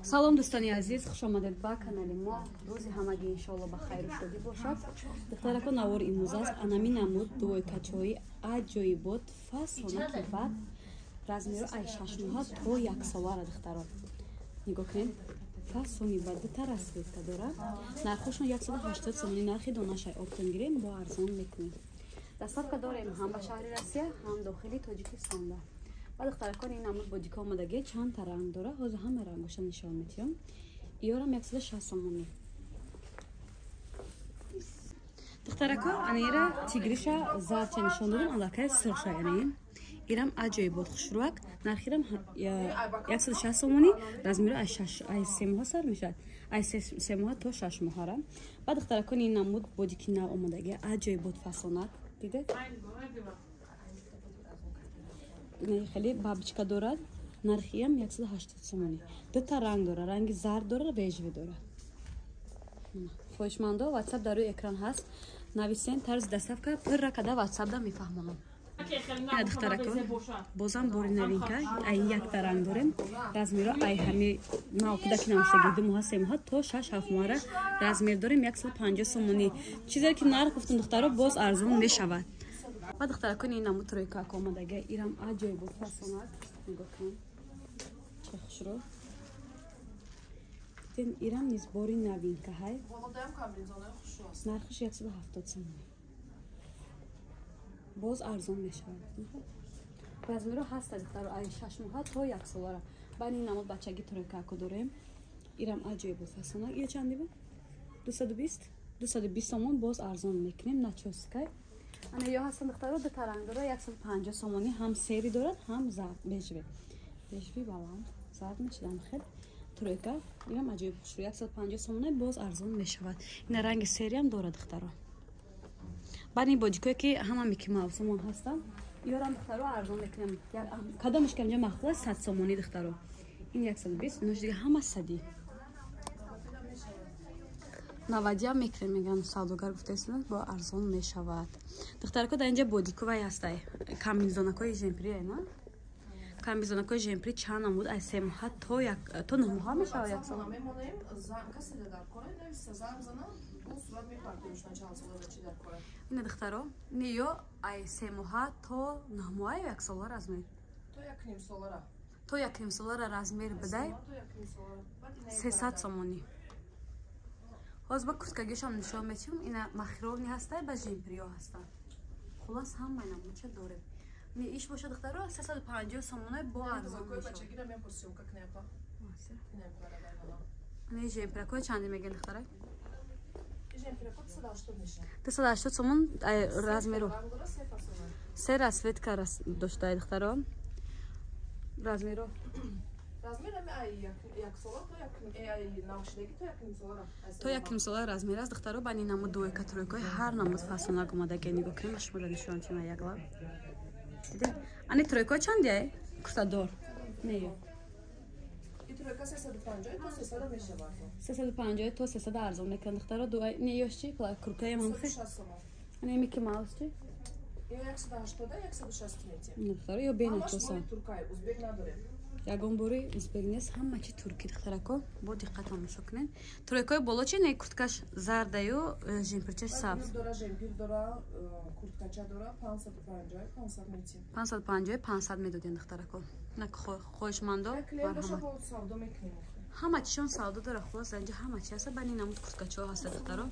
Салом дӯстони азиз, хуш омадед ба канали мо. Рӯзи ҳамагӣ иншоалло ба хайру шодӣ бошад. Духтарако, навори имрӯз аст анами намуд двойкачои аҷоибот, фасонаки бад, размеру ай 6 моҳа то 1 солара. Духтаро, нигоҳ кунед, фасони бад, дута расцветка дора. Нархошон 180 сомонӣ, нархи донашай оптом гирем, бо арзон мекунем. Доставка дорем ҳам ба шаҳри Россия, ҳам дохили Тоҷикистонда. Ба духтаракон, ин намуд бодика омадагӣ, чандта ранг дора, ҳозир ҳама рангоша нишон метиҳам. Иёрам 160 сомонӣ. Духтарако, анаира тигриша зарча нишон додам, аллакай сурхша. Анаи ирам аҷоибот, хушрӯак, нархирам 160 сомонӣ, размеру ай 3 моҳа сар мешавад, ай 3 моҳа то 6 моҳара. Ба духтаракон, ин намуд бодики нав омадагӣ, аҷоибот, фасонак, дидед, хеле бабочка дорад, нархиам 180 сомонӣ, дута ранг дорад, ранги зард дорад, бежевый дорад. Хоҳишмандо, Ватсап дар рӯи экран ҳаст, нависен, тарзи доставка пурра када Ватсапда мефаҳмонам. Ина, духтарако, бозам бори новинка, ай якта ранг дорем, размеро ай ҳами нав кӯдаки навиштаги 2 моҳа, 3 моҳа то 6-7 моҳара размер дорем, 150 сомонӣ. Чизе ки нарх гуфтум, духтаро, боз арзон мешавад. Ба духтаракон, ин намуд тройкак омадага, ирам аҷоибот, фасонак, нигоҳ кун, чӣ хушрӯ. Дин ирам низ бори новинка ҳай, нархаш 170 сомонӣ, боз арзон мешавад. Размеро ҳаста, духтаро, ай 6 моҳа то 1 солара. Баъд ин намуд бачаги тройкако дорем, ирам аҷоибот, фасонак. Ия чанди буд? 220, 220 сомон, боз арзон мекунем, начёскай. Ана ё ҳастан, духтаро, дута ранг дорад, 150 сомонӣ, ҳам серый дорад, ҳам зард, бежевый, бежевый баланд зард мешудам хел. Тройка ирам аҷоиб хушрӯ, 150 сомона, боз арзон мешавад. Ина ранги серый ам дорад, духтаро. Баъд ин бодикое ки ҳама Микки Маусумон ҳастанд, ёрам, духтаро, арзон мекунем. Кадомаш ки инҷа маъқул аст, 100 сомонӣ, духтаро. Ин 120, инош дига ҳама сади навадиам мекунем, меган савдогар гуфтаистанд, бо арзон мешавад. Духтарако, дар инҷа бодиковай ҳастай, комбинезонакои жемпри, на, комбинезонакои жемпри чанд намуд, аз 3 моҳа то 9 моҳа мешавад, як сол. Мемонем, касе дар кора нависа, занг занам, бо сурат мепартемшна чанд сола чи дар кора. Ина, духтаро, не, ё ай 3 моҳа то 9 моҳа ё як сола размер? То як ним солара. То як ним солара размер бидай. То як ним солара. 300 сомонӣ. Ҳозир ба курткагишам нишон метиҳам. Ина махировни ҳастай, ба жемприё ҳастанд. Хулас, ҳамаи намудча дорем. Не, иш боша, духтаро, 350 сомонаи, бо арзон. Мешавад. Не, жемпракои чанде мегӯен, духтара? 280 сомон, размеру се расцветка доштай, духтаро, размеру. Размер як сола то як навшидагӣ то як нимсолара. То як нимсола размер аст, духтаро. Бани намуд двойка, тройкаи ҳар намуд фасонак омадаги, нигоҳ кунем, шуморо нишон тима якла. Дидед, ани тройко чанде, куртадор не ё? Тройка 350 то 300 мешавад. 350 то 300 арзон мекунад, духтаро. Не, ёш чи, курткаям ҳам хе? Ани Микки Маус чи? Ё 180, 160 мети. Духтаро, ё беначоса. Туркай, узбек надорем. Ягон бори узбек нест, ҳама чи туркӣ. Духтарако, бо диққат тамошо кунед. Тройкаи боло чи? Не, курткаш зардаю, жемпирчаш сабз. Дора, жемпир дора, курткача дора, 550, 500 мети. 550, 500 медодем, духтарако. На, хоҳишмандо. Савдо мекунем. Ҳама чишон савдо дора. Хулос, инҷа ҳама чи ҳаста. Бани намуд курткачаҳо ҳаста, духтаро,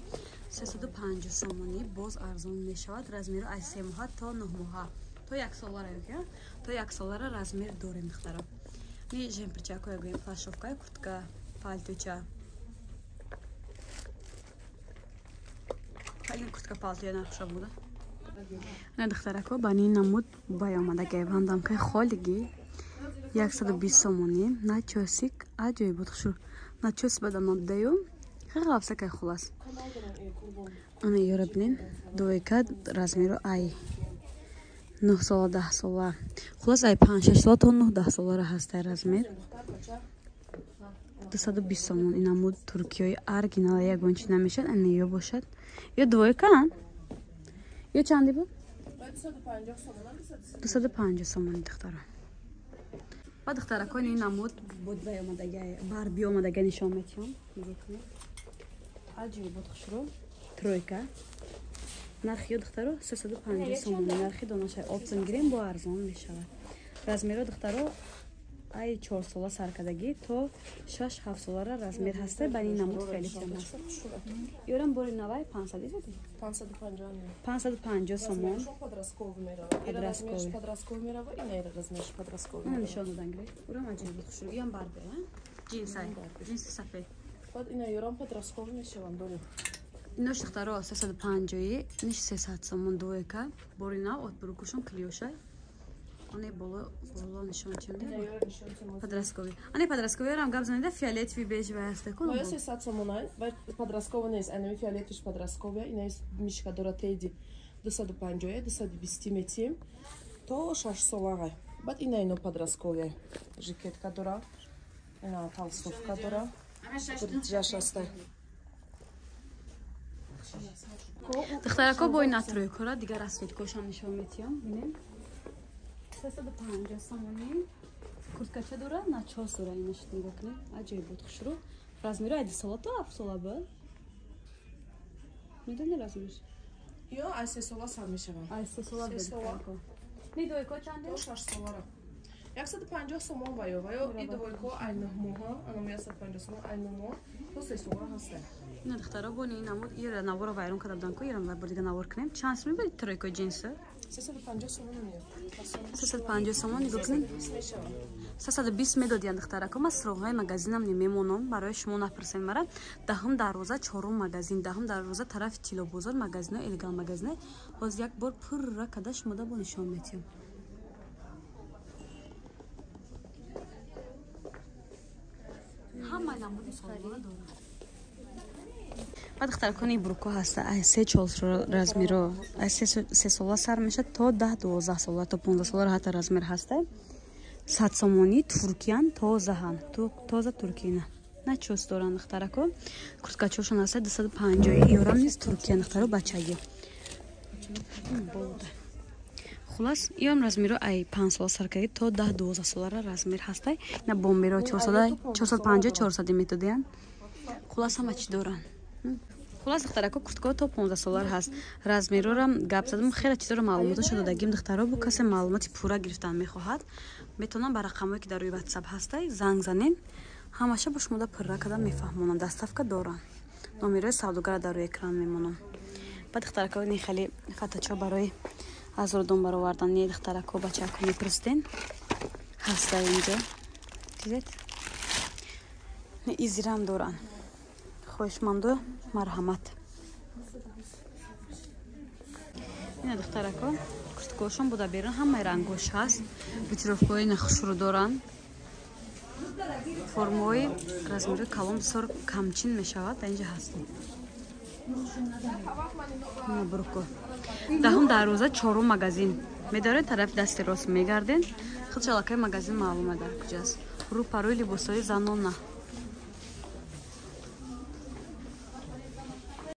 350 сомонӣ, боз арзон мешавад. Размеру аз 3 моҳа то 9 моҳа, то як солара, то як солара размер дорем, духтаро. Ни жемпирчакоя гӯем, плащовкая, куртка, палтуча. Ин куртка палтуя нархша буда. На, духтарако, бани намуд бай омадагай, вандамкаи холигӣ, 120 сомонӣ, начёсик, аҷоибот, хушу начёс бадам набудаю, хеле ғафсакай. Хулас, ана ёра бинен, двойка, размеру ай 9 сола, 10 сола, хулас, ай 5-6 сола то 9-10 солара ҳастай размер, 220 сомон. Инамуд туркиёи оригинала, ягон чи намешад. Ана ё бошад, ё двойка, ё чанди буд? 250 сомони, духтара. Ба духтаракони ин намуд бодбай омадага, барби омадага нишон метиҳам. Нигоҳ кунед. Аҷоиб буд хушрӯ. Тройка. Нархи ё духтаро 350 сомонӣ. Нархи донашай оптом гирем бо арзон мешавад. Размеро духтаро ай 4 сола саркардагӣ то 6-7 солара размер ҳаста, ба ин намуд фиолетиам ҳаст. Ёрам бори навай 500 задӣ? 550. 550 сомон. Подростковый мерава, ина размерш подростковый. Ана нишон додан гиред. Урам аҷоиб буд хушрӯ. Иам барбе, а? Ҷинсай. Ҷинси сафед. Баъд ина ёрам подростковый мешаванд дорем. Инош духтаро 350, ниш 300 сомон двойка. Бори нав от брукушон клиёшай. Ане боло боло нишон чемде. Подростковый. Ане подростковый рам гап занида фиолетовый бежевый ҳаста ку. Ва 300 сомон ай, ва подростковый нест, ана фиолетовый подростковый, ина мишка дора теди 250, 220 метим то 6 солага. Баъд ина ино подростковый жакетка дора, ина толстовка дора. Жаш аста. Духтарако бо ин тройкора дигар расцветкошам нишон метиҳам. Бинем. 350 сомонӣ. Курткача дора, начос дора, инаш нигоҳ кунед. Аҷоиб буд хушрӯ. Размеро ай 2 сола то 7 сола буд. Медони размерш? Ё ай 3 сола сар мешаванд. Ай 3 сола буд. Ни двойко чанде? То 6 солара. 150 сомон ва ё и двойко ай 9 моҳа, анам 150 сомон ай 9 моҳ то 3 сола ҳастанд. Ина духтаро бони ин намуд ира наворо вайрон карда будан ку, ирам бор дига навор кунем. Чанд сомон буд тройко ҷинси? 350 сомон меяд. 350 сомон нигоҳ кунед. 320 медодиян духтарако. Ман суроғаи магазинам немемонам, барои шумо напурсем мара. Даҳум дарвоза чорум магазин, даҳум дарвоза тарафи Тилобозор магазино элегал магазине. Ҳозир як бор пурра када шумода бо нишон метиҳам. Ҳама намуди солона дорад. Ба духтаракони бруко ҳаста, ай 3-4 размеро, ай 3 сола сар мешад то 10-12 сола, то 15 сола ҳатто размер ҳаста. 100 сомонӣ туркиян тозаҳан, тоза туркина. Начос доранд духтарако. Курткачошон ҳаста 250, ёрам низ туркиян духтаро бачагӣ. Хулас, иам размеро ай 5 сола саркардагӣ то 10-12 солара размер ҳаста. Ина бомберо 400, 450, 400 методиян. Хулас ҳама чӣ доранд. Хулас духтарако курткаҳо то 15 солар ҳаст. Размерорам гап задам, хеле чизоро маълумоташо додагим духтаро. Бо касе маълумоти пурра гирифтан мехоҳад, метавонам ба рақамҳое ки дар рӯи WhatsApp ҳастай занг занен. Ҳамаша бо шумода пурра карда мефаҳмонам. Доставка дорам. Номерои савдогара дар рӯи экран мемонам. Ба духтарако ин хеле хатачо барои аз родон баровардан не духтарако бачако мепурсиден. Ҳаста инҷо. Дидед? Изирам доранд. Хоҳишманду марҳамат. Ина духтарако курткаҳошон буда берун ҳамаи рангош ҳаст. Ветровкаҳои нахушрӯ доранд. Формаҳои размери калон бисёр камчин мешавад, дар инҷа ҳастанд. Ина бруко. Даҳум дарвоза чорум магазин. Медоред тарафи дасти рост мегарден. Худ шалакаи магазин маълума дар куҷоаст. Рӯпарӯи либосҳои занона.